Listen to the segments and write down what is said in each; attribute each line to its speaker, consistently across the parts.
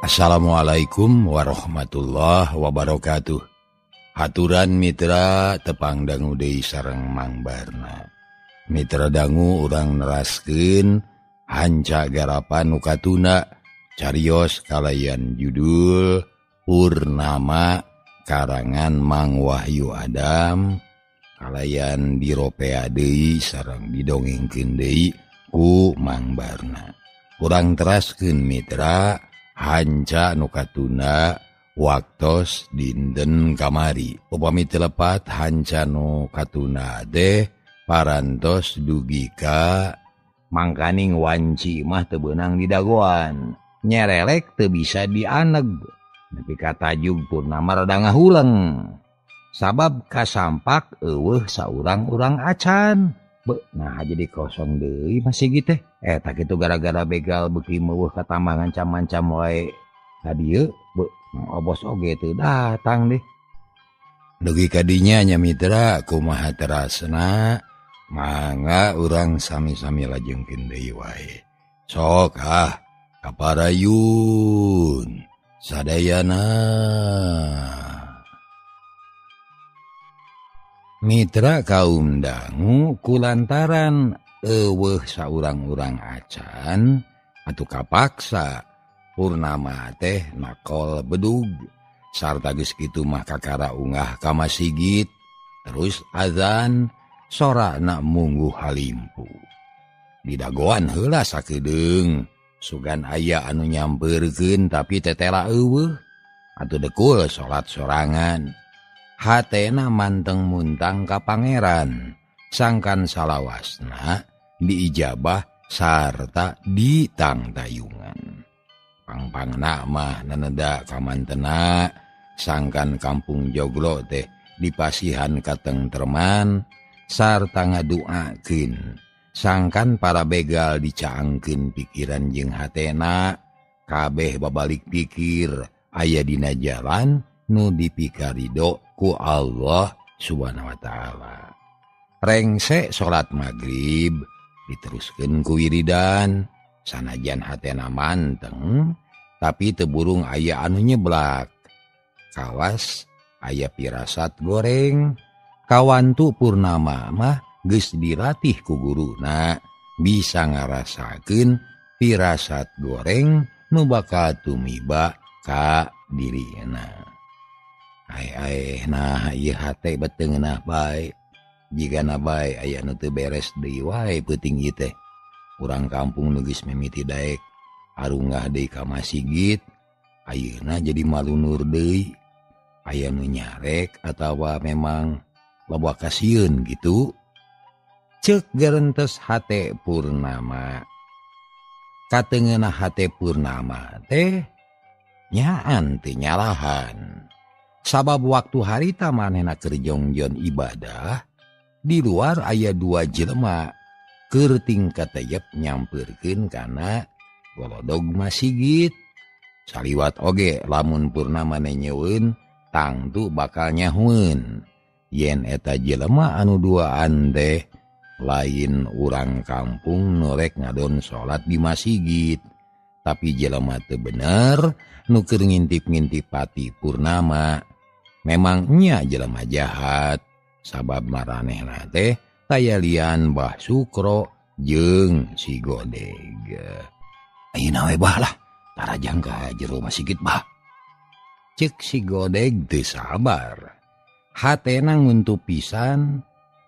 Speaker 1: Assalamualaikum warahmatullahi wabarakatuh. Haturan mitra tepang dangu deui sareng Mang Barna. Mitra dangu urang neraskeun hanca garapan nu katuna carios kalayan judul Purnama karangan Mang Wahyu Adam kalayan diropea deui sareng didongengkeun deui ku Mang Barna. Urang teraskeun mitra hanca nu katuna waktos dinten kamari. Upami teu lepat hanca nu katuna teh parantos dugi ka mangkaning wanci mah teu beunang didagoan, nyerelek teu bisa dianeg. Nepi ka tajug Purnama rada ngahuleng. Sabab kasampak eueuh saurang-urang acan. Beuh, nah jadi kosong deui masih gitu. Eta kitu gara-gara begal beuki meuweuh katambah ngancam-ancam wae ka dieu, beuh, obos oge teu datang deh. Dugi ka dinya nya mitra kumaha terasna, mangga urang sami-sami lajengkeun deui wae. Sok ah kaparayun sadayana. Mitra kaum dangu kulantaran eueuh saurang-urang acan atuh kapaksa Purnama teh nakol bedug sarta geus kitu mah kakara ungah ka masigit terus azan sorana mungguh halimpu. Didagoan heula sakedeung sugan aya anu nyampeurkeun tapi tetela eueuh atuh dekul salat sorangan. Hatena manteng muntang ka pangeran sangkan salawasna diijabah sarta ditangtayungan. Pangpangna mah naneda kamantena sangkan kampung Joglo teh dipasihan katengtreman sarta ngaduakeun sangkan para begal dicaangkeun pikiran jeung hatena kabeh babalik pikir aya dina jalan nu dipikarido ku Allah Subhanahu wa ta'ala. Rengse salat magrib diteruskeun ku wiridan sanajan hatena manteng tapi teu burung aya anu nyeblak. Kawas aya pirasat goreng kawantu Purnama mah geus dilatih ku guruna bisa ngarasakeun pirasat goreng nu bakal tumiba ka dirina. Ai nah ieu hate beteungeunah bae jigana bae aya nu teu beres deui wae peuting ieu teh. Urang kampung nu geus mimiti daek arungah deui ka masigit ayeuna jadi malunur deui aya nu nyarek atawa memang loba kasieun gitu. Ceuk gerentes hate Purnama. Kateungeunah hate Purnama teh nyaan teu nyalahan. Sabab waktu harita manehna keur jongjon ibadah di luar aya dua jelema keur tingkateyep nyampeurkeun kana golodog masigit. Saliwat oge lamun Purnama nyeueun tangtu bakal nyahueun yen eta jelema anu duaan teh lain urang kampung nu rek ngadon salat di masigit, tapi jelema teu bener nu keur ngintip-ngintip pati Purnama. Memang nya jelema jahat sabab maranehna teh tayalian Bah Sukro jeung si Godeg. Ayeuna we bah lah tarajang ka jero masigit bah. Ceuk si Godeg teu sabar. Hatena nguntup pisan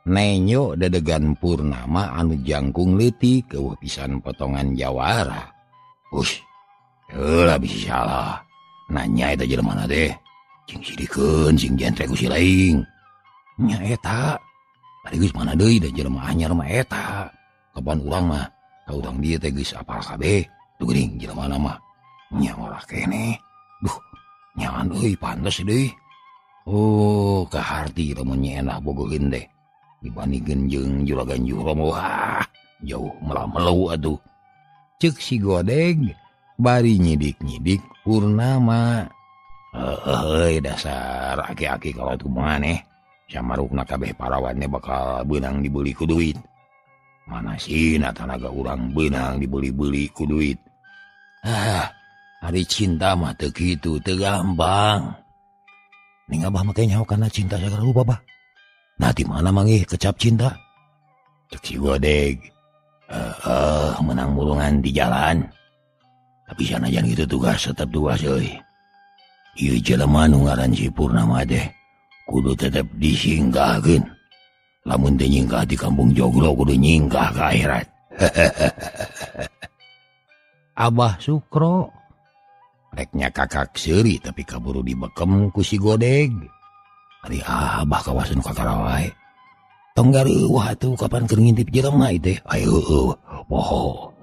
Speaker 1: nenyo dedegan Purnama anu jangkung leutik eueuh pisan potongan jawara. Ush, heula bisi salah. Nanya eta jelema teh. Cing sidikeun sing jentre ku si laing. Nya eta. Ari geus mana deui da jelema anyar mah eta. Kapan urang mah ka urang dieu teh geus apal kabeh. Tuh geuning jelema mah. Nya ora keneh. Duh, nyaan euy pantes deui. Oh, kaharti lamun nyenah bogoheun teh. Dibandingkeun jeung juragan Juhro wah, jauh melah-melu atuh. Ceuk si Godeg bari nyidik-nyidik Purnama. Heuh, dasar aki-aki kalau tuh maneh samarukna kabeh parawannya bakal beunang dibeli ku duit. Mana sih tanaga urang beunang dibeli-beli ku duit. Ah, Ari cinta mah teu kitu, teu gampang. Ning abah mah teh nyaho kana cinta sagala rupa bah. Nah di mana manggih kecap cinta? Cek si Godeg. Menang mulungan di jalan. Tapi sanajan kitu tugas tetep tugas euy. Ieu jelema nu ngaran si Purnama teh kudu tetep disingkahkeun. Lamun teu nyingkah di kampung Joglo kudu nyingkah ka akhirat. Abah Sukro reknya kakak seuri tapi kaburu dibekem ku si Godeg. Ari abah kawasan kakara wae. Tong gareuwah atuh kapan keur ngintip jelema ieu teh. Ayo heueuh poho.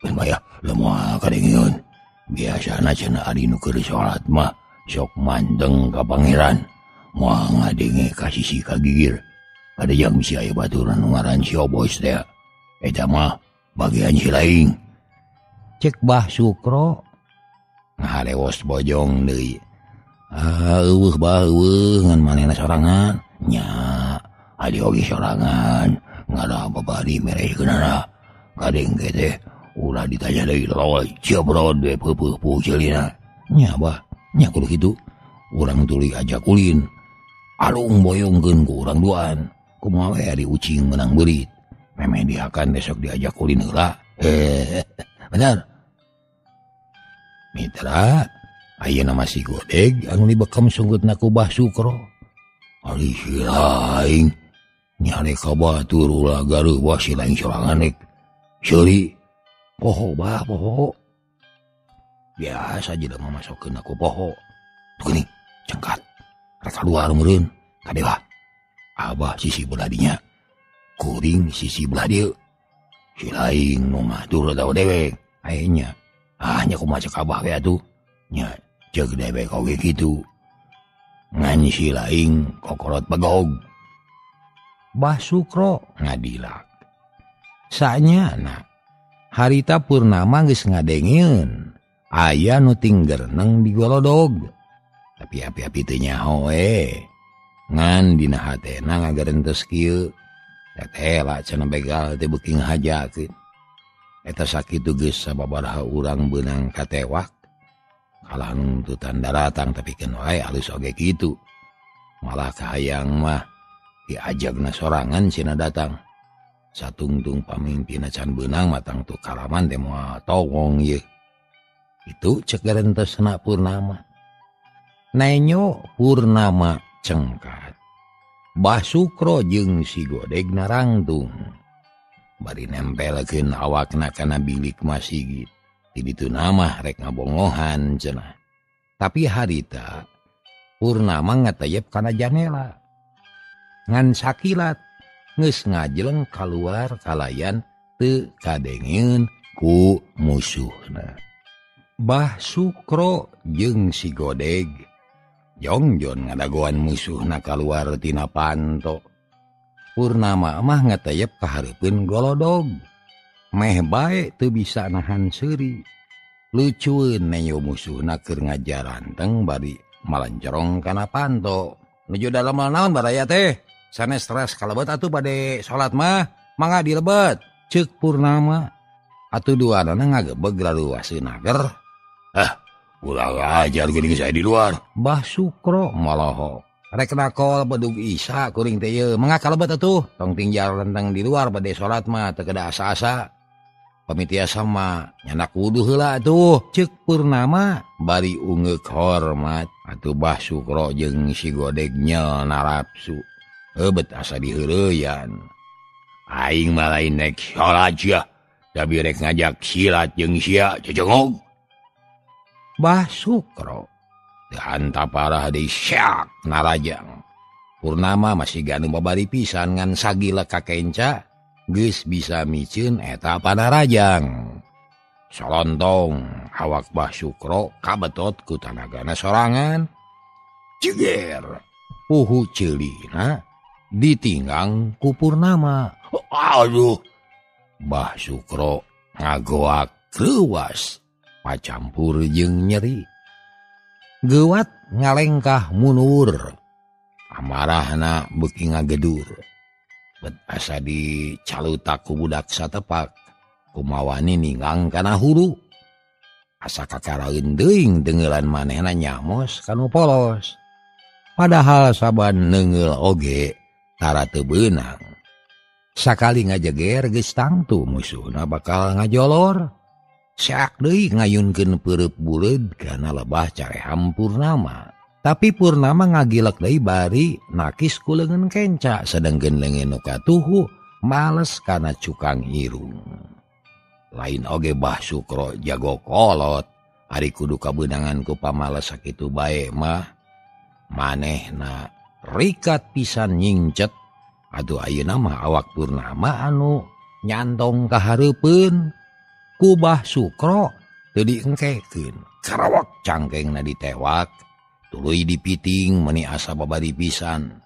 Speaker 1: Geus mah ya lemah kadengeun. Biasana cenah ari nu keur salat mah sok mandeng ka pangeran. Moal ngadenge ka sisi ka gigir. Kadejang bisi aya baturan nu ngaran si Obos teh. Eta mah bagian si laing. Cek Bah Sukro ngaharewos bojong deui. Ah eueuh bah eueuh ngan manehna sorangan nya adi oge sorangan ngada babari mereskeunana kadeng ge teh ulah ditanya deui loy jebrod we peupuh ceulina nya bah nya kudu kitu urang tuluy ajak ulin alung boyongkeun ku urang duaan kumaha we ari ucing meunang beurit memeh diakan besok diajak ulin heula. Bener mitra ayeuna mah si Godeg anu dibekem sunggutna ku Bah Sukro. Ari si laing nyale ka batur ulah gareuwah si laing sorangan rek seuri poho bah poho. Biasa jelema masokkeun ku poho. Tuh geuning cengkat rek kaluar meureun kadewa. Abah sisi belah dinya kuring sisi belah dieu. Si laing nu ngatur tahu dewek aya nya. Ah nya kumaha cek abah we atuh. Nya ceuk dewek oge kitu. Ngan si laing kokorot bagog. Bah Sukro ngadilak. Sanyana harita Purnama geus ngadengeun aya nu tinggerneng di golodog. Tapi api-api teu nyaho we. Ngan dina hatena ngagarentes kieu. Tetela cenah begal teh beuki ngahajakeun. Eta sakitu geus sababaraha urang beunang katewak. Kalah nuntutan daratang tapi keun wae alus oge kitu. Malah kahayang mah diajagna sorangan cenah datang. Satungtung pamimpinna can beunang matang tu kalaman teh moal towong ieu. Itu cek garentesna Purnama. Nenyo Purnama cengkat. Bah Sukro jeung si Godeg narangtung. Bari nempelkeun awakna kana bilik masigit. Ti ditu mah rek ngabongohan cenah. Tapi harita Purnama ngatayep kana janela. Ngan sakilat geus ngajeleng kaluar kalayan teu kadengeun ku musuhna. Bah Sukro jeung si Godeg jongjon ngadagoan musuhna kaluar tina panto. Purnama mah ngatayep ka hareupeun golodog. Meh bae teu bisa nahan seuri. Lucueun neyo musuhna keur ngajaranteng bari malancorong kana panto. Nuju dalam naon baraya teh? Sanes stres kalebet atuh bade salat mah mangga dilebet. Ceuk Purnama. Atuh duanana ngagebeg laluaseun ager. Ah, ulah ajar geuning saya di luar. Bah Sukro molohok. Rek nakol bedug Isa kuring teh ieu. Mangga kalebet atuh. Tong tinggal lenteng di luar bade salat mah teu kedah asa-asa. Pamitiasa mah nyanak wudu heula atuh. Ceuk Purnama bari ungeuk hormat. Atuh Bah Sukro jeung si Godeg nyel narapsu. Ebet asa diheureyan. Aing mah lain rek salat sia, tapi rek ngajak silat jeung sia cecengog. Bah Sukro teu hanta parah deui syak narajang. Purnama masih ganu babari pisan ngan sagila kakenca geus bisa miceun eta panarajang. Solontong awak Bah Sukro kabetot ku tanagana sorangan. Jeger puhu ceulina ditinggang ku Purnama. Aduh, Bah Sukro ngagoak leuwas pacampur jeung nyeri. Geuwat ngalengkah mundur. Amarahna beuki ngagedur. Bet asa dicalutak ku budak satepak. Kumawani ninggang kana hulu. Asa kakaraeun teuing deungelan manehna nyamos kanu polos. Padahal saban neungeul oge tara teu beunang. Sakali ngajeger geus tangtu musuhna bakal ngajolor. Seak deui ngayunkeun peureub buleud kana lebah careham Purnama. Tapi Purnama ngagilek deui bari nakis ku leungeun kenca sedengkeun leungeun nu katuhu males kana cukang irung. Lain oge Bah Sukro jago kolot, ari kudu kabeunangan ku pamales sakitu bae mah. Manehna rikat pisan nyingcet, atuh ayeuna mah awak Purnama anu nyantong ka hareupeun. Ku Bah Sukro teu diengkekeun, karawak cangkengna ditewak, tuluy dipiting meuni asa babari pisan.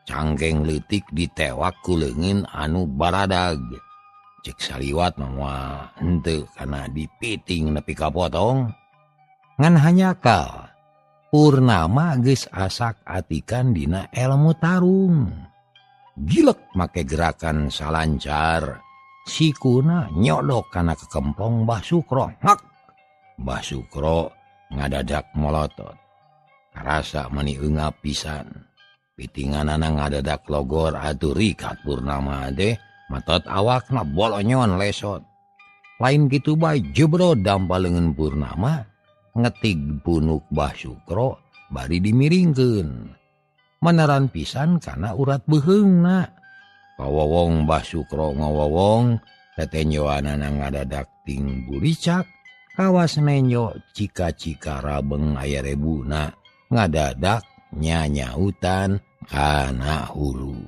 Speaker 1: Cangkeng leutik ditewak ku leungeun anu baradag. Cek saliwat mah henteu kana dipiting nepi ka potong. Ngan hanyakal Purnama geus asak atikan dina elmu tarung. Gilek make gerakan salancar, sikuna nyodok kana kekempong Bah Sukro. Hak! Bah Sukro ngadadak molotot. Karasa mani eungap pisan. Pitinganana ngadadak logor atuh rikat Purnama teh. Matot awakna bolonyon lesot. Lain kitu bae jebro dampa leungeun Purnama ngetig punuk Bah Sukro bari dimiringkeun. Meneran pisan kana urat beuheungna. Kawowong Bah Sukro ngawowong tetenyoanana ngadadak ting buricak kawas nenyo cika-cika rabeng aya rebuna ngadadak nyanyautan kana hulu.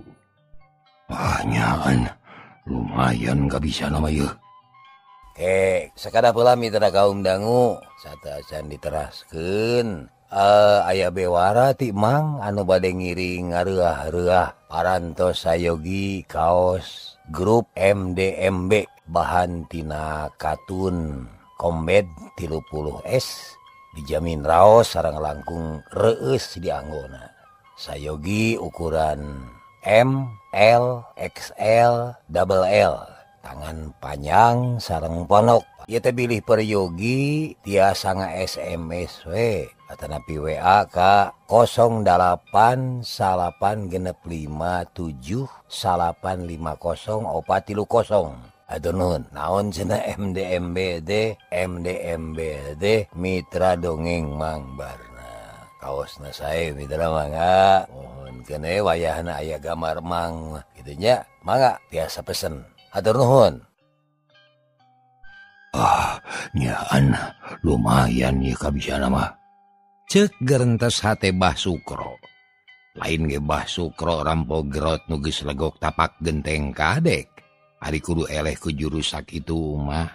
Speaker 1: Ah nyaan lumayan gak bisa nama yeuh. Oke, sakada pula mitra kaum dangu sateuacan diteraskeun. Aya bewara ti Mang anu bade ngiring ngareuah-reuah parantos sayogi kaos grup MDMB bahan tina katun Kombed 30S dijamin raos sareng langkung reueus dianggona. Sayogi ukuran M, L, XL, double L, tangan panjang sareng ponok. Ieu teh bilih peryogi tiasa nga-SMS we atanapi WA ka 08 9 6 5 7 9 5 0 4 3 0. Aduh nuhun, naon cenah MDMB teh? MDMB teh Mitra Dongeng Mang Barna. Kaosna sae mitra mangga. Mohon kene wayahna aya gambar Mang kitu nya, mangga tiasa pesen. Hatur nuhun. Ah, nyaan lumayan ieu kabisana mah. Ceuk gerentes hate Bah Sukro. Lain ge Bah Sukro rampo gerot nu geus legok tapak genteng kadek. Ari kudu eleh ku jurus sakitu mah.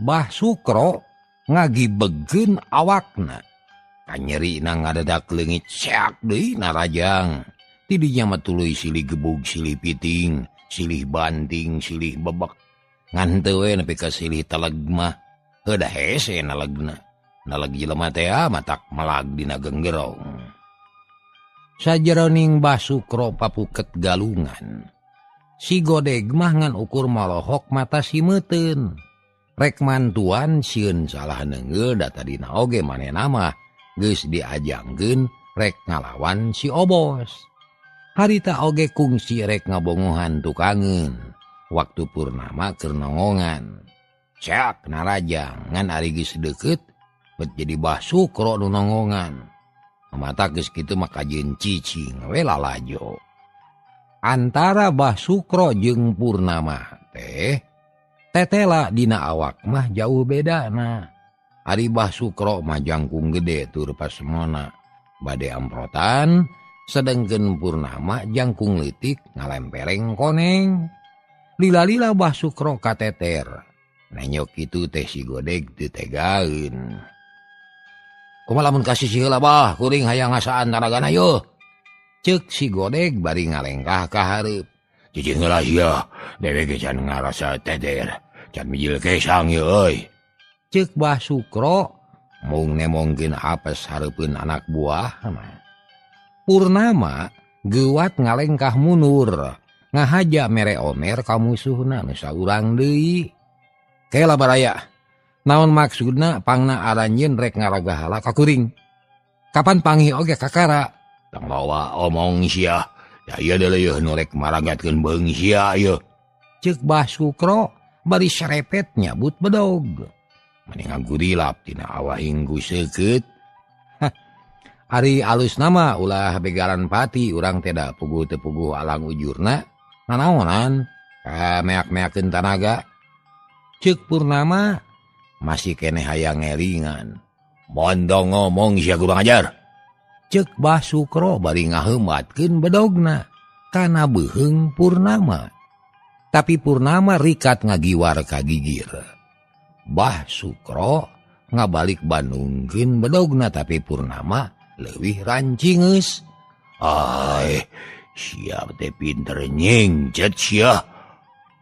Speaker 1: Bah Sukro ngagibegeun awakna. Kanyerina ngadadak leungit seak deui narajang. Tidinya mah tuluy silih gebug, silih piting, silih banting, silih bebek. Ngan teu we nepi ka silih teleg mah. Heuh da hese nalegna. Naleg jelema teh matak melag dina genggerong. Sajeroning Bah Sukro papuket galungan. Si Godeg mah ngan ukur molohok mata si meuteun. Rek mantuan sieun salah neungeul da tadina oge manehna mah geus diajangkeun rek ngalawan si Obos. Harita oge kungsi rek ngabongohan tukangeun. Waktu Purnama keur nongongan. Ceak narajang ngan ari geus deukeut bet jadi Bah Sukro nu nongongan. Mata geus kitu mah kajeun cicing we lalajo. Antara Bah Sukro jeung Purnama teh tetela dina awak mah jauh bedana. Ari Bah Sukro mah jangkung gede tur pasemona bade amprotan, sedengkeun Purnama jangkung leutik ngalempereng koneng. Lila-lila Bah Sukro kateter. Nenyok kitu teh si Godeg teu tegaeun. Kumaha lamun kasih si heula Bah, kuring hayang ngasaan taragana yeuh. Ceuk si Godeg bari ngalengkah ka hareup. Cicing heula sia, dewe ge can ngarasa teter, can mijil kesang ieu euy. Ceuk Bah Sukro mung nemongkeun apes hareupeun anak buahna. Purnama geuwat ngalengkah mundur, ngahaja mere omer ka musuhna nu saurang deui. Kela baraya, Naon maksudna pangna aranjeun rek ngaragahala ka kuring. Kapan panggih oge kakara? Tong loba omong sia. Ya ieu deuleu nu rek maragatkeun beung sia ieu. Ceuk Bah Sukro bari serepet nyabut bedog. Mending ngagurilap tina awahing ku seukeut. Ari alus nama ulah begaran pati urang teh da puguh teu puguh alang ujurna. Nanaonan meak-meakeun tanaga. Ceuk Purnama masih keneh hayang ngelingan. Mondong ngomong sia kurang ajar. Ceuk Bah Sukro bari ngaheumatkeun bedogna kana beuheung Purnama. Tapi Purnama rikat ngagiwar ka gigir. Bah Sukro ngabalik bandungkeun bedogna tapi Purnama leuwih rancingeus. Ai, sia teh pinter nyengcet sia.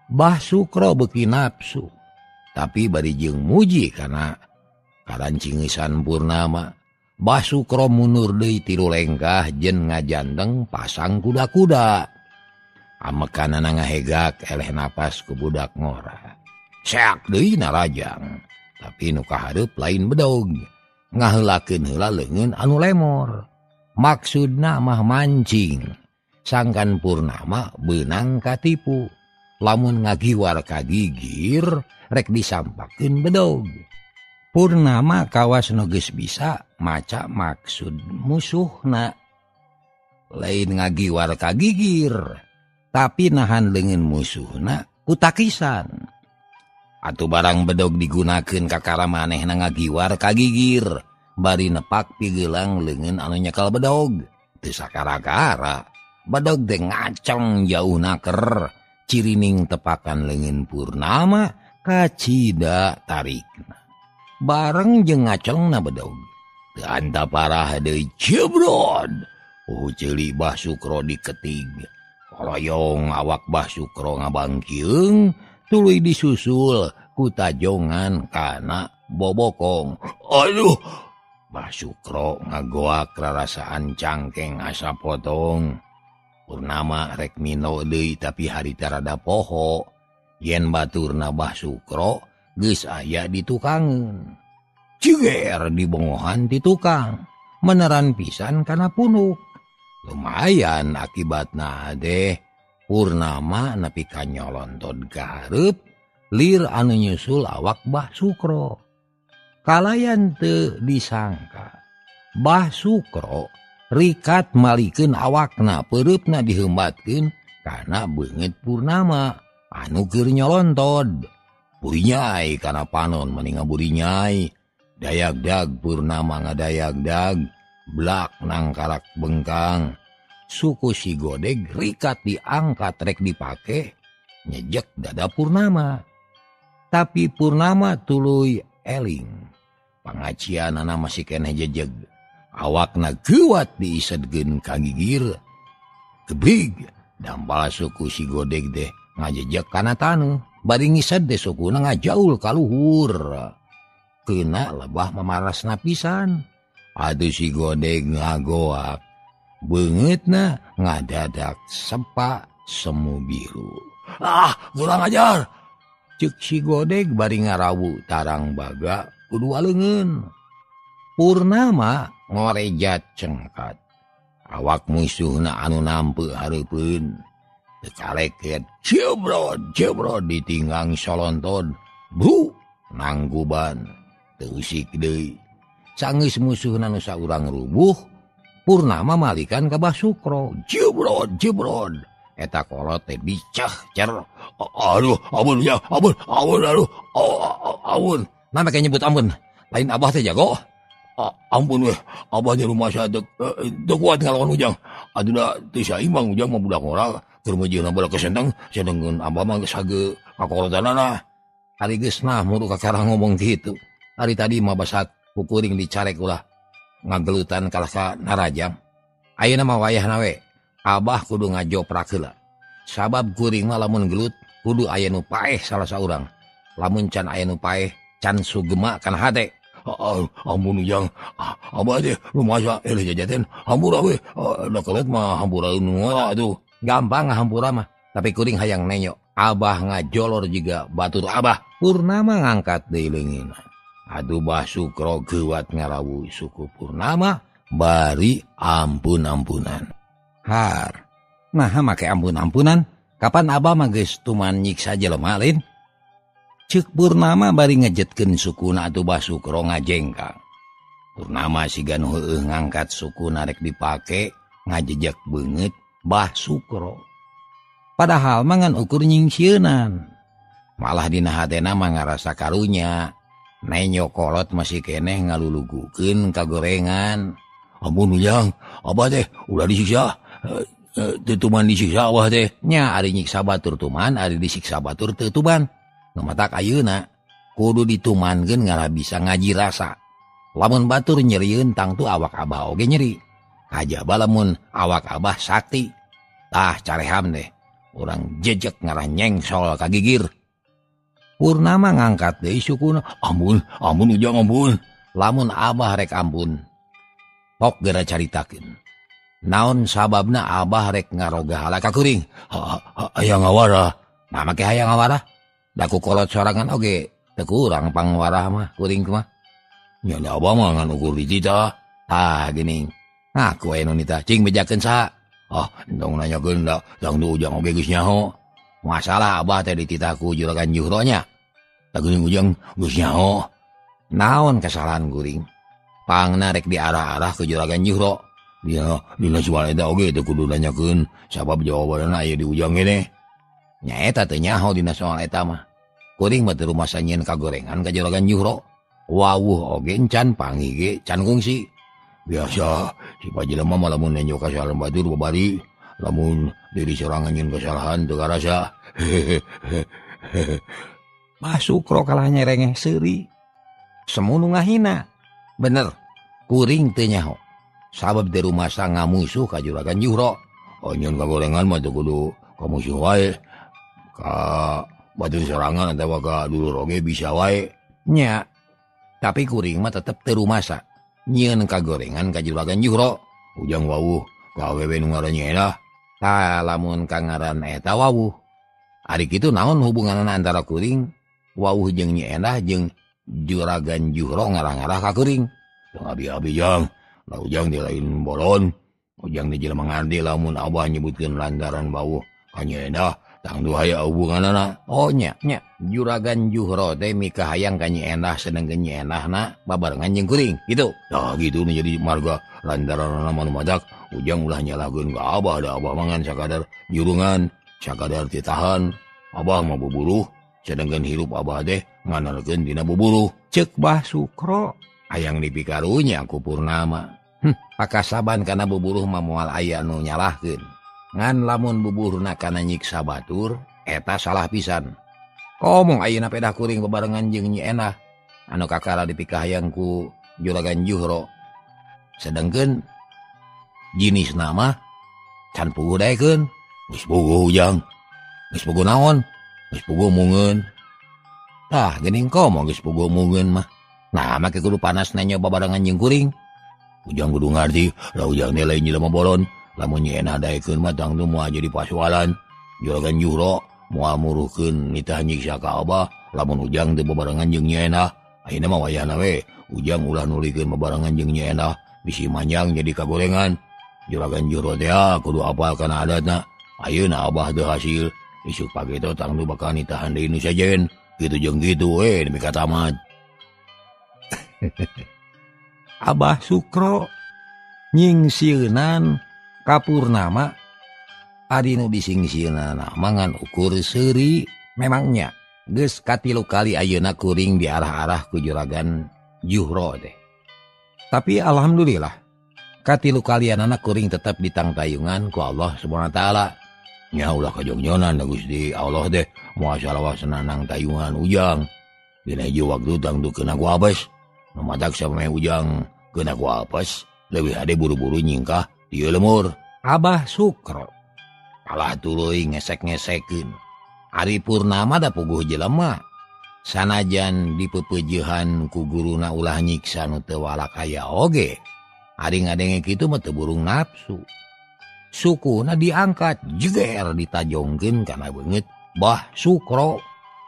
Speaker 1: Bah Sukro beuki nafsu. Tapi bari jeung muji kana karancingisan Purnama. Bah Sukro mundur deui 3 lengkah jeung ngajandeng pasang kuda-kuda. Amekanana ngahegak eleh napas ku budak ngora. Seak deui narajang, tapi nu kahareup lain bedog. Ngaheulakeun heula leungeun anu lemor. Maksudna mah mancing. Sangkan Purnama beunang katipu. Lamun ngagiwar ka gigir rek disampakeun bedog. Purnama kawas nu geus bisa maca maksud musuhna. Lain ngagiwar ka gigir, tapi nahan leungeun musuhna ku takisan. Atuh barang bedog digunakeun kakara manehna ngagiwar ka gigir, bari nepak pigelang leungeun anu nyekel bedog. Teu sakara-kara, bedog teh ngaceng jauh naker. Cirining tepakan leungeun Purnama kacida tarikna. Bareng jeung ngacengna bedog. Teu anta parah deui jebrod. Ceuli Bah Sukro diketig. Koloyong awak Bah Sukro ngabangkiung tuluy disusul ku tajongan kana bobokong. Aduh, Bah Sukro ngagoak rarasaan cangkeng asa potong. Purnama rek mino deui tapi harita rada poho. Yen baturna Bah Sukro geus aya di tukangeun. Ciger dibongohan ti tukang, meneran pisan kana punuk. Lumayan akibatna deh. Purnama nepi ka nyolontod ka hareup, lir anu nyusul awak Bah Sukro. Kalayan teu disangka Bah Sukro rikat malikeun awakna, peureupna diheumbatkeun kana beungeut Purnama anu keur nyolontod. Burinyai kana panon meni ngaburinyai. Dayagdag Purnama ngadayagdag, blak nangkarak bengkang. Suku si godeg rikat diangkat rek dipake nyejek dada Purnama. Tapi Purnama tuluy eling. Pangacianana masih keneh jejeg. Awakna geuwat diisedkeun ka gigir. Gebig dampal suku si godeg teh ngajejek kana taneuh. Bari ngised teh sukuna ngajaul ka luhur. Kena lebah mamarasna pisan. Aduh si godeg ngagoak. Beungeutna ngadadak sepa semu biru. Ah, kurang ajar. Ceuk si godeg bari ngarawu tarang baga ku dua leungeun. Purnama ngorejat cengkat. Awak musuhna anu nampe hareupeun. Teu kaleket jebrod jebrod ditinggang solonton. Bu nangguban teu usik deui. Sanggeus musuhna nu saurang rubuh, Purnama malikan ka Bah Sukro. Jebrod jebrod eta kolot teh bicah cer. Aduh ampun ya ampun ampun aduh ampun. Nah make nyebut ampun. Lain abah teh jago. Ampun weh, abah di rumah saya teu kuat ngalawan ujang. Aduh da teu saimbang ujang mah budak ngora keur meujeuhna badak kesenteng, sedengkeun abah mah geus hage kakorotanana. Ari geus nah muru kakara ngomong kitu. Ari tadi mah basa kukuring dicarek ulah ngagelutan kalah ka narajang. Ayeuna mah wayahna we, abah kudu ngajoprak heula. Sabab kuring mah lamun gelut kudu aya nu paeh salah saurang. Lamun can aya nu paeh, can sugema kana hate. Ampun ujang, abah teh rumasa eleh jajaten hampura we, da kelet mah hampura nu ngora atuh. Gampang hampura mah, tapi kuring hayang nenyo. Abah ngajolor juga batur abah. Purnama ngangkat deui leungeunna. Aduh Bah Sukro geuwat ngarawu suku Purnama bari ampun-ampunan. Har. Nah make ampun-ampunan, kapan abah mah geus tuman nyiksa jelema lain? Ceuk Purnama bari ngejetkeun sukuna atuh Bah Sukro ngajengkang. Purnama siga nu heueuh ngangkat sukuna rek dipake ngajejek beungeut Bah Sukro. Padahal mah ngan ukur nyingsieunan. Malah dina hatena mah ngarasa karunya. Nenyo kolot masih keneh ngalulugukeun kagorengan. Ampun Ujang, abah teh ulah disiksa. Teu tuman disiksa abah teh. Nya ari nyiksa batur tuman, ari disiksa batur teu tuman. Nu matak ayeuna kudu ditumankeun ngarah bisa ngaji rasa. Lamun batur nyerieun tangtu awak abah oge nyeri. Kajaba lamun awak abah sakti. Tah careham deh. Urang jejek ngarah nyengsol ka gigir. Purnama ngangkat deui sukuna. Ampun, ampun Ujang ampun. Lamun abah rek ampun. Pok geura caritakeun. Naon sababna abah rek ngaroga hala ka kuring? Hayang ngawarah. Nah make hayang ngawarah. Da ku kolot sorangan oge teu kurang pangwarah mah kuring mah. Nya da abah mah ngan ukur dititah. Tah geuning. Ngaku aya nu nitah cing bejakeun saha? Ah, entong nanyakeun da tangtu Ujang oge geus nyaho. Masalah abah teh dititah ku juragan Juhro nya. Da geuning Ujang geus nyaho. Naon kesalahan kuring? Pangna rek diarah-arah ke juragan Juhro. Dia dina soal eta oge teu kudu nanyakeun sabab jawabanna aya di Ujang keneh. Nya eta teu nyaho dina soal eta mah. Kuring mah teu rumasa nyieun kagorengan ka juragan Juhro. Wawuh oge encan pangi ge can kungsi. Biasa si pajelema mah lamun nenjo kasalahan batur babari, lamun diri sorangan nyieun kasalahan teu karasa. Bah Sukro kalah nyerengeh seuri. Semunu ngahina. Bener, kuring teu nyaho. Sabab di rumasa ngamusuh ka juragan Juhro. Oh nyieun kagorengan mah teu kudu kamusuh wae. Ka batur sorangan atawa ka dulur oge bisa wae. Nya. Tapi kuring mah tetep teu rumasa. Nyieun kagorengan ka juragan Juhro. Ujang wawuh ka awewe nu ngaran Nyi Endah. Tah lamun ka ngaran eta wawuh. Ari kitu naon hubunganna antara kuring wawuh jeung Nyi Endah jeung juragan Juhro ngarah-ngarah ka kuring. Teu abi-abi Jang. Lah Ujang di lain bolon. Ujang di jelema ngarti lamun abah nyebutkeun lantaran wawuh ka Nyi Endah tangtu aya hubunganna. Oh nya nya juragan Juhro teh mikahayang ka Nyi Endah sedengkeun Nyi Endahna babarengan jeung kuring gitu. Tah gitu nu jadi marga lantaranna mah nu matak Ujang ulah nyalahkeun ka abah da abah mah ngan sakadar jurungan, sakadar titahan. Abah mah buburuh sedengkeun hirup abah teh nganalkeun dina buburuh. Ceuk Bah Sukro hayang dipikarunya ku Purnama. Pakasaban kana buburuh mah moal aya nu nyalahkeun. Ngan lamun buburuhna kana nyiksa batur eta salah pisan. Komong ayeuna pedah kuring bebarengan jeung Nyi Endah anu kakara dipikahayang ku juragan Juhro. Sedengkeun jinisna mah can puguh daekeun. Geus puguh Ujang. Geus puguh naon? Geus puguh mungeun. Tah geuning komo geus puguh mungeun mah. Nah make kudu panas nanya babarengan jeung kuring. Ujang kudu ngarti, lah Ujang teh lain jelema bolon. Lamun Nyi Endah daekeun mah tangtu moal jadi pasualan. Juragan Juhro moal muruhkeun nitah nyiksa ka abah lamun Ujang teu babarengan jeung Nyi Endah. Ayeuna mah wayahna we Ujang ulah nulikeun babarengan jeung Nyi Endah bisi manjang jadi kagorengan. Juragan Juhro teh kudu apal kana adatna. Ayeuna abah teu hasil isuk pageto tangtu bakal nitahan deui nu sejen. Kitu jeung kitu we nepi ka tamat. Abah Sukro nyingsieunan ka Purnama adi nu disingsieunan mangan ukur seuri. Memangnya geus katilu kali ayeuna kuring diarah-arah ku juragan Juhro teh. Tapi alhamdulillah katilu kalianana kuring tetep ditangtayungan ku Allah Subhanahu wa taala. Nya ulah kajongjonan da Gusti Allah teh moal salawasna nangtayungan Ujang. Dina hiji waktu tangtu keuna ku apes. Nu matak samemeh Ujang keuna ku apes leuwih hade buru-buru nyingkah di lemur. Abah Sukro kalah tuluy ngesek-ngesekeun. Ari Purnama da puguh jelema. Sanajan dipepeujehan ku guruna ulah nyiksa nu teu walakaya oge. Ari ngadenge kitu mah teu burung nafsu. Sukuna diangkat jeger ditajongkeun kana beungeut Bah Sukro.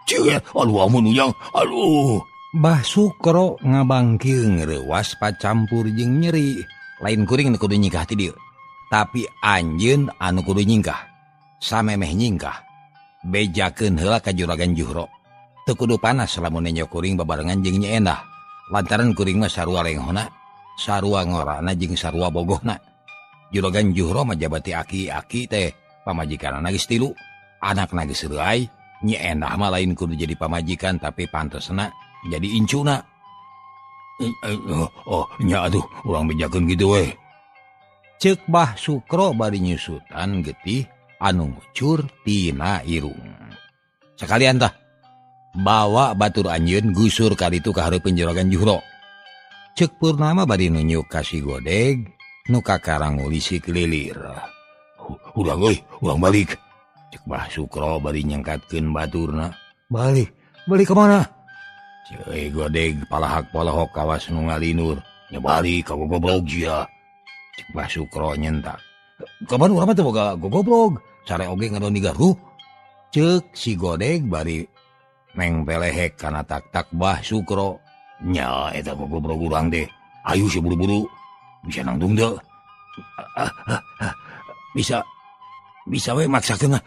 Speaker 1: Jeger, aduh amun Ujang, aduh. Bah Sukro ngabangkil ngreuwas pacampur jeung nyeri. Lain kuring nu kudu nyingkah ti dieu, tapi anjeun anu kudu nyingkah. Samemeh nyingkah, bejakeun heula ka Juragan Juhro. Teu kudu panas lamun nenjo kuring babarengan jeung Nyi Endah. Lantaran kuring mah sarua lenghona, sarua ngorana jeung sarua bogohna. Juragan Juhro mah jabati aki-aki teh pamajikanana geus tilu, anakna geus reuay. Nyi Endah mah lain kudu jadi pamajikan tapi pantesna jadi incuna. Oh nya atuh urang bejakeun kitu we. Ceuk Bah Sukro bari nyusutan getih anu ngucur tina irung. Sakalian tah bawa batur anjeun gusur kaditu ka hareupeun Juragan Juhro. Ceuk Purnama bari nunjuk ka si Godeg nu kakarang ngulisik lilir. Urang euy, urang balik. Ceuk Bah Sukro bari nyangkatkeun baturna. Balik, balik ka mana? Ceuk Godeg palahak-palahok kawas nu ngalinur. Nya balik ka gogobrog sia. Ceuk Bah Sukro nyentak. Kapan urang mah teu boga gogobrog, sare oge ngadon di garuh. Ceuk si Godeg bari mengpelehek kana tak-tak Bah Sukro. Nya eta gogobrog urang teh. Ayo si buru-buru. Bisa nangtung teu? Bisa bisa we maksakeun.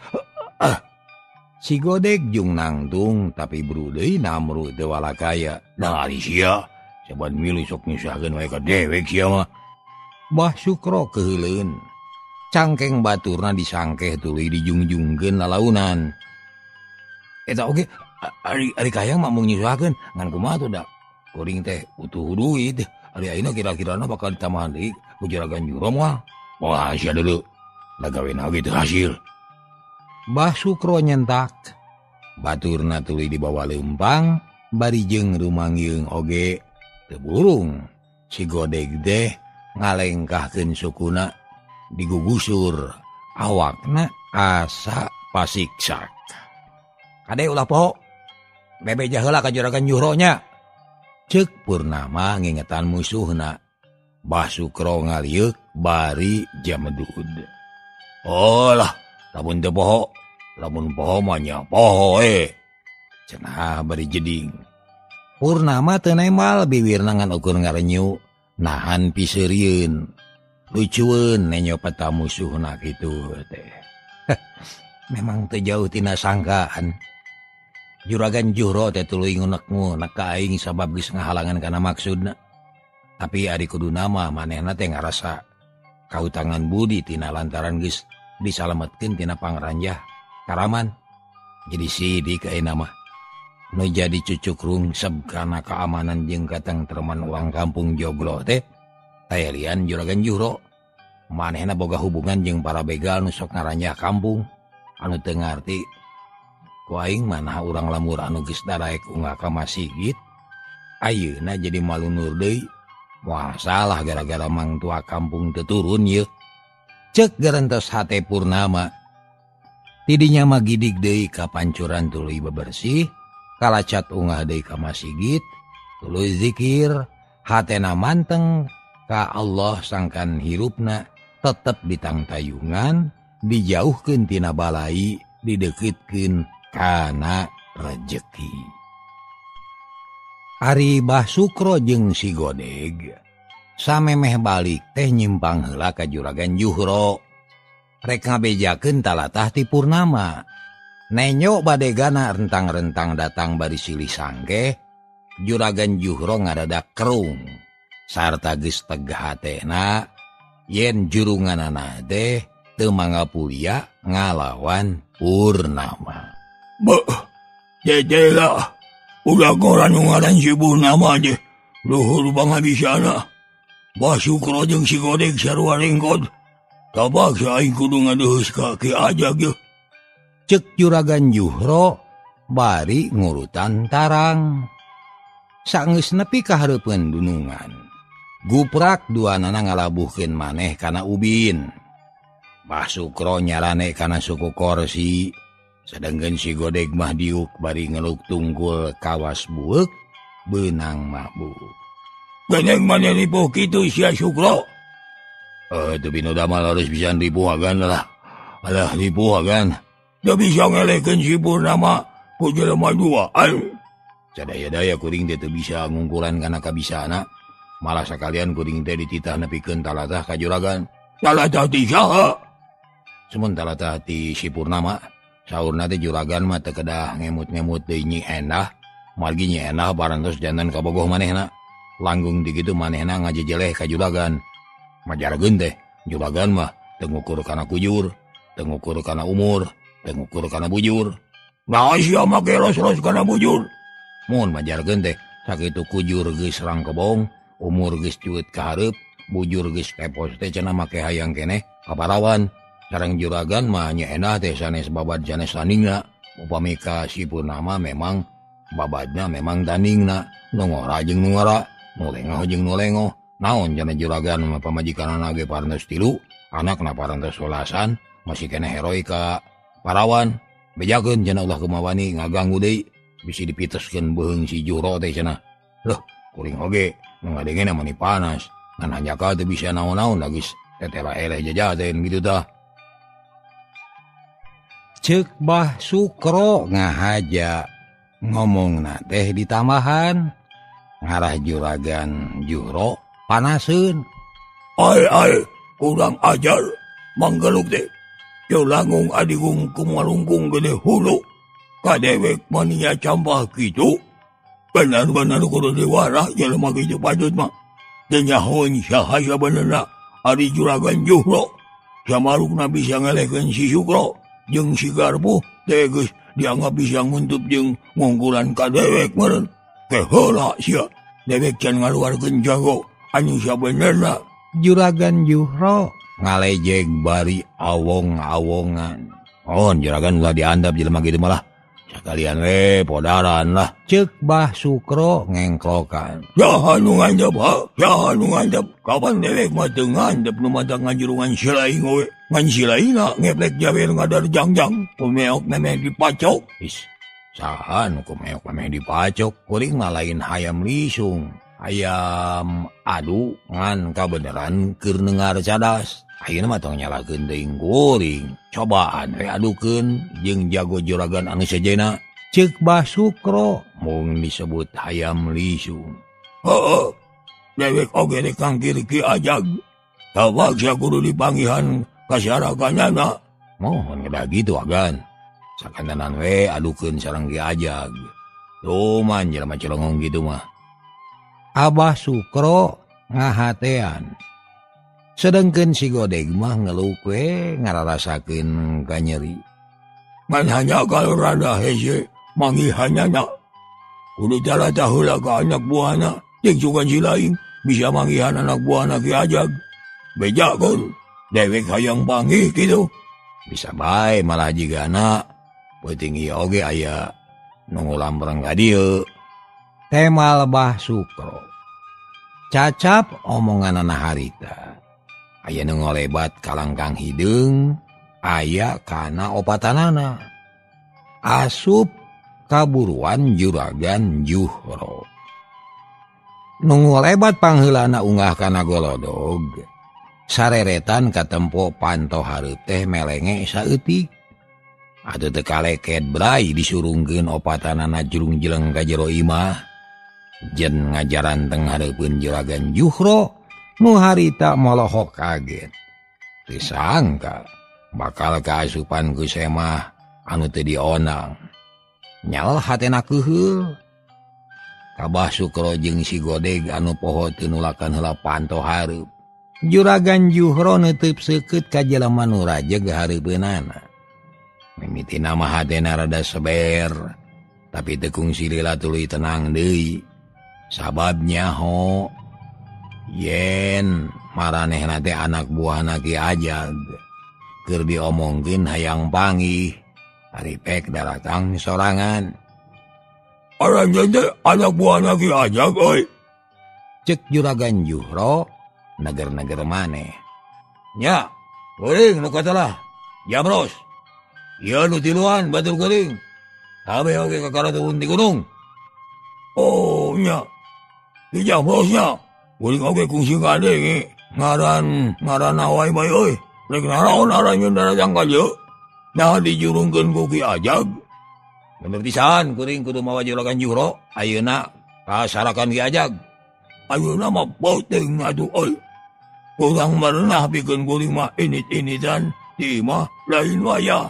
Speaker 1: Si Godeg jung nangtung tapi buru deui namru teu walakaya. Da ari sia saban milu sok nyusahkeun wae ka dewek sia mah. Bah Sukro keuheuleun. Cangkeng baturna disangkeh tuluy dijungjungkeun lalaunan. Eta oge ari ari kayang mah mung nyusahkeun ngan kumaha tuh da kuring teh butuh duit. Ari ayeuna kira-kirana bakal ditambahan deui ku Juragan Juhro moal. Wah sia deuleu. Da gawena oge teu hasil. Bah Sukro nyentak. Baturna tuluy dibawa leumpang bari jeung rumangyeung oge teu burung. Si Godeg teh ngalengkahkeun sukuna digugusur awakna asa pasiksak. Kade ulah poho. Bebeja heula ka Juragan Juhro nya. Ceuk Purnama ngingetan musuhna. Bah Sukro ngalieuk bari jamedud. Oh lah, lamun teu poho, lamun poho mah nya poho Cenah bari jeding. Purnama teu nemal biwirna ngan ukur ngarenyu nahan piseurieun. Lucueun nenyo peta musuhna kitu teh. Memang teu jauh tina sangkaan. Juragan Juhro teh tuluy ngunek-ngunek ka aing sabab geus ngahalangan kana maksudna. Tapi ari kuduna mah manehna teh ngarasa kautangan budi tina lantaran geus disalametkeun tina pangranjah Karaman. Jadi sidik ayeuna mah nu jadi cucuk rungsep kana keamanan jeung katengtreman urang kampung Joglo teh tayalian Juragan Juhro. Manehna boga hubungan jeung para begal nu sok ngaranjah kampung anu teu ngarti. Ku aing manah urang lamur anu geus daraek unggah ka masigit ayeuna jadi malunur deui. Wah salah gara-gara mangtua kampung teu turun yeuh. Ceuk gerentos hate Purnama. Tidinya mah gidig deui ka pancuran tuluy bebersih, kalacat ungah deui ka masigit, tuluy zikir, hatena manteng ka Allah sangkan hirupna tetep ditangtayungan, dijauhkeun tina balai, dideukeutkeun kana rejeki. Ari Bah Sukro jeung si Godeg samemeh balik teh nyimpang heula ka Juragan Juhro. Rek ngabejakeun talatah ti Purnama. Nenyo badegana rentang-rentang datang bari silih sangkeh, Juragan Juhro ngadadak kerung. Sarta geus tegah hatena yen jurunganana teh teu mangapulia ngalawan Purnama.
Speaker 2: Beuh, jejela. Ulah koran ngaran si Purnama teh luhur pangabisana. Bah Sukro jeung si Godeg sarua rengkot. Tapaksa aing kudu ngadeheus ka Ki Ajag yeuh.
Speaker 1: Ceuk Juragan Juhro bari ngurutan tarang. Saenggeus nepi ka hareupeun dunungan, guprak duanana ngalabuhkeun maneh kana ubin. Bah Sukro nyarane kana suku korsi. Sedangkan si Godeg mah diuk bari ngeluk tunggul kawas bueuk beunang mabuk.
Speaker 2: Geneng maneh ripuh kitu sia Sukro.
Speaker 1: Teu bino damal harus bisa ripuh agan lah. Alah ripuh agan.
Speaker 2: Teu bisa ngelehkeun si Purnama ku jelema duaan.
Speaker 1: Cadaya-daya kuring teh teu bisa ngungkulan kana kabisana. Malah sakalian kuring teh dititah nepikeun talatah ka juragan.
Speaker 2: Talatah ti saha?
Speaker 1: Sementara talatah ti si Purnama. Saurna teh juragan mah teu kedah ngemut-ngemut deui Nyi Endah. Margi Nyi Endah parantos jantan kabogoh manehna. Langgung di kitu manehna ngajejeleh ka juragan. Majarkeun teh juragan mah teu ngukur kana kujur, teu ngukur kana umur, teu ngukur kana bujur.
Speaker 2: Nah sia make ros-ros kana bujur.
Speaker 1: Mun majarkeun teh sakitu kujur geus rangkebong, umur geus cueut ka hareup, bujur geus kepos teh cenah make hayang keneh kaparawan. Sareng juragan mah Nyi Endah teh sanes babad sanes tandingna. Upami ka si Purnama memang babadna memang tandingna, nu ngora jeung nu ngora, nu lengoh jeung nu lengoh. Naon cenah juragan mah pamajikanana ge parantos tilu, anakna parantos welasan, masih keneh heroi ka parawan. Bejakeun cenah ulah kumawani ngaganggu deui, bisi dipiteskeun beuheung si Juhro teh cenah. Loh, kuring oge nu ngadengena mani panas, ngan hanjakal teu bisa naon-naon da geus tetela eleh jajaten kitu tah. Ceuk Bah Sukro ngahaja ngomongna teh ditambahan ngarah juragan Juhro panaseun.
Speaker 2: Ai ai kurang ajar manggeluk teh. Yo langung adigung kumalungkung gede hulu. Kadewek mania campah kitu. Benar-benar kudu diwarah jelema kitu patut mah. Teu nyahoeun saha sabenerna ari juragan Juhro. Samarukna bisa ngelehkeun si Sukro jeung si Garpu teh geus dianggap bisa nguntup jeung ngungkulan ka dewek meureun. Teh heula sia dewek can ngaluarkeun jago anu sabenerna.
Speaker 1: Juragan Juhro ngalejeg bari awong-awongan. On juragan ulah diandap jelema kitu malah. Sakalian we podaran lah. Ceuk Bah Sukro ngengklokan.
Speaker 2: Saha nu ngandap ha? Saha nu ngandap? Kapan dewek mah teu ngandap nu mata ngajurungan si lain we. Ngan si lainna ngeplek jawer ngadar jangjang. Kumeok memeh dipacok.
Speaker 1: Is, saha nu kumeok memeh dipacok? Kuring mah lain hayam lisung. Hayam adu ngan kabeneran keur nengar cadas. Ayeuna mah tong nyalakeun teuing kuring. Cobaan we adukeun jeung jago juragan anu sejenna. Ceuk Bah Sukro mung disebut hayam lisung.
Speaker 2: Heueuh. Dewek oge rek kangkir Ki Ajag. Tawak sia kudu dipanggihan kasyarakanana.
Speaker 1: Mohon kedah kitu agan. Sakantenan we adukeun sareng Ki Ajag. Luman jelema celongong kitu mah. Abah Sukro ngahatean. Sedengkeun si Godeg mah ngeluk we ngararasakeun kanyeri.
Speaker 2: Ngan hanya kalau rada hese manggihanana. Kudu talatah heula ka anak buahna jeung sugan si lain bisa manggihan anak buahna Ki Ajag. Bejakeun dewek hayang panggih kitu.
Speaker 1: Bisa bae malah jigana peuting ieu oge aya nu ngulampreng ka dieu. Temal Bah Sukro. Cacap omonganana harita. Aya nu ngolebat kalangkang hideung, aya kana opatanana. Asup kaburuan juragan Juhro. Nu ngolebat pangheulana unggah kana golodog. Sareretan katempo panto hareup teh melenge saeutik. Atuh teu kaleket bray disurungkeun opatanana jurung-jeleng ka jero imah. Jen ngajaran teng hareupeun juragan Juhro. Nu harita molohok kaget. Teu sangka bakal kaasupan ku semah anu teu dionang. Nyal hatena keuheul. Ka Bah Sukro jeung si Godeg anu poho teu nulakan heula panto hareup. Juragan Juhro neuteub seukeut ka jelema nu rajeg hareupeunana. Mimitina mah hatena rada seber, tapi teu kungsi lila tuluy tenang deui. Sabab nyaho yen maranehna teh anak buahna Ki Ajag keur diomongkeun hayang panggih ari pek daratang sorangan.
Speaker 2: Aranjeun teh anak buahna Ki Ajag euy.
Speaker 1: Ceuk Juragan Juhro neger-neger maneh. Nya, kuring nu katelah. Jamros. Ieu nu tiluan batur kuring. Kabeh oge kakara turun ti gunung.
Speaker 2: Oh nya. Di Jamrosnya. Kuring oge kungsi ngadenge ngaran ngaran awai bae euy. Rek naraon aranjeun daratang ka dieu. Nah dijurungkeun ku Ki Ajag.
Speaker 1: Bener pisan kuring kudu mawa Juragan Juhro ayeuna kasarakan Ki Ajag.
Speaker 2: Ayeuna mah penting atuh euy. Urang merenah pikeun kuring mah init-initan di imah lain wayah.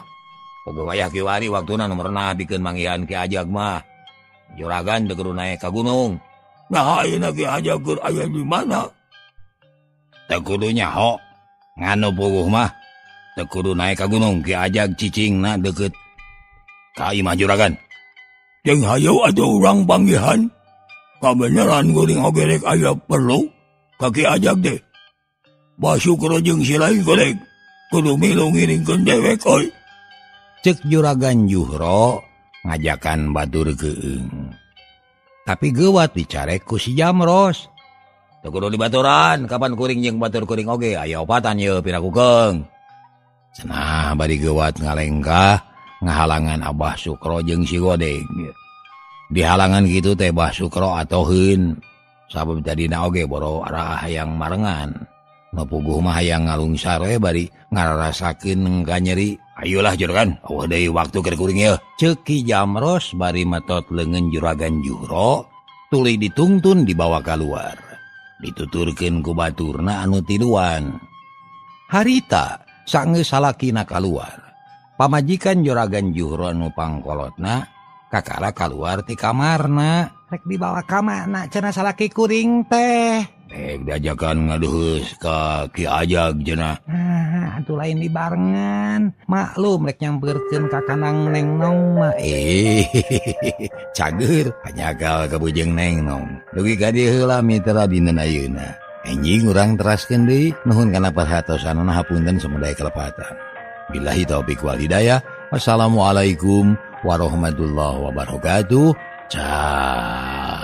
Speaker 1: Pogo wayah kiwari waktuna nu merenah pikeun manggihan Ki Ajag mah. Juragan teu kudu naek ka gunung.
Speaker 2: Nah ayeuna Ki Ajag keur aya di mana?
Speaker 1: Teu kudu nyaho. Nganu puguh mah teu kudu naek ka gunung Ki Ajag cicingna deukeut ka imah juragan.
Speaker 2: Jeung hayu atuh urang panggihan. Kabeneran kuring oge rek aya perlu ka Ki Ajag teh. Basukro jeung si lain goreng kudu milu ngiringkeun dewek euy.
Speaker 1: Cek Juragan Juhro ngajakan batur keung. Tapi geuwat dicarek ku si Jamros. Teu kudu dibaturan, kapan kuring jeung batur kuring oge aya opatan yeuh piraku keung. Cenah bari geuwat ngalengkah ngahalangan Abah Sukro jeung si Godeg. Dihalangan gitu teh Bah Sukro atoheun. Sabab tadina oge boro arah hayang marengan. Nu puguh mah hayang ngalungsar we bari ngararasakeun ka nyeri. Ayolah juragan, eueuh deui waktu keur kuring yeuh. Ceuk Ki Jamros bari metot leungeun Juragan Juhro, tuluy ditungtun dibawa kaluar. Dituturkeun ku baturna anu tiluan. Harita sanggeus salakina kaluar. Pamajikan Juragan Juhro anu pangkolotna kakara kaluar ti kamarna. Rek dibawa ka mana cenah salaki kuring teh? Rek diajakan ngaduheus ka Ki Ajag cenah. Ah, atuh lain dibarengan. Maklum rek nyampeurkeun ka kanang Neng Nong mah. Cager hanyagal ka bujeng Neng Nong. Dugi ka dieu heula mitra dinten ayeuna. Enjing urang teraskeun deui nuhun kana perhatosanana hapunten sumedai kelepatan. Billahi taufik wal hidayah. Wassalamualaikum warahmatullahi wabarakatuh. Ciao.